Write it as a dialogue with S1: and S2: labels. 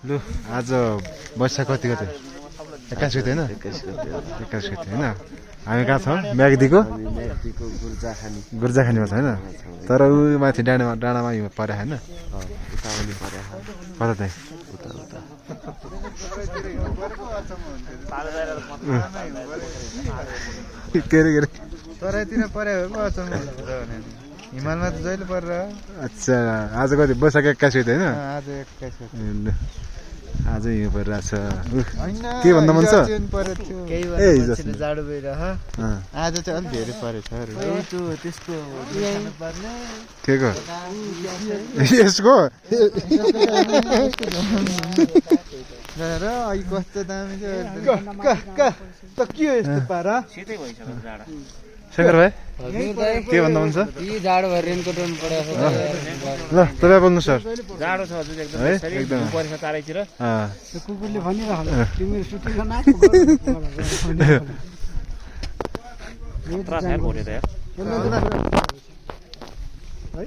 S1: लु आज वैशाख कति गते 21 गते हैन 21 गते हैन हामी कहाँ छौँ म्याग्दीको गुर्जाखानीमा छ हैन तर उ माथि डाँडामा यो परे हैन कता चाहिँ के रे
S2: तराईतिर परे हो अचम्म हिमालमा त जहिले परेर
S1: अच्छा आज कति वैशाख 21 गते हैन
S2: आज 21 गते
S1: आज यो परिरहेछ के भन्दा मन छ
S2: ए हिजो जाडो भइरह आज चाहिँ अलि धेरै परेछ त्यस्तो
S1: के को यसको
S2: र अहिले कस्तो दामी छ के हो यस्तो पारा
S3: सिधै भइसक्यो जाडा
S1: शेखर भाइ के भन्दा मन छ
S4: यी जाडो भएर रेनको टोन परेको
S1: ल तपाईँ बोल्नु सर
S3: जाडो छ हजुर एकदम
S1: है
S3: यसरी
S1: एकदम
S3: परिछ चारैतिर
S4: कुकुरले भनिरहन्छ तिमीहरू सुटिङ गर्न
S3: खतरा छ यार भोलि त यार
S4: है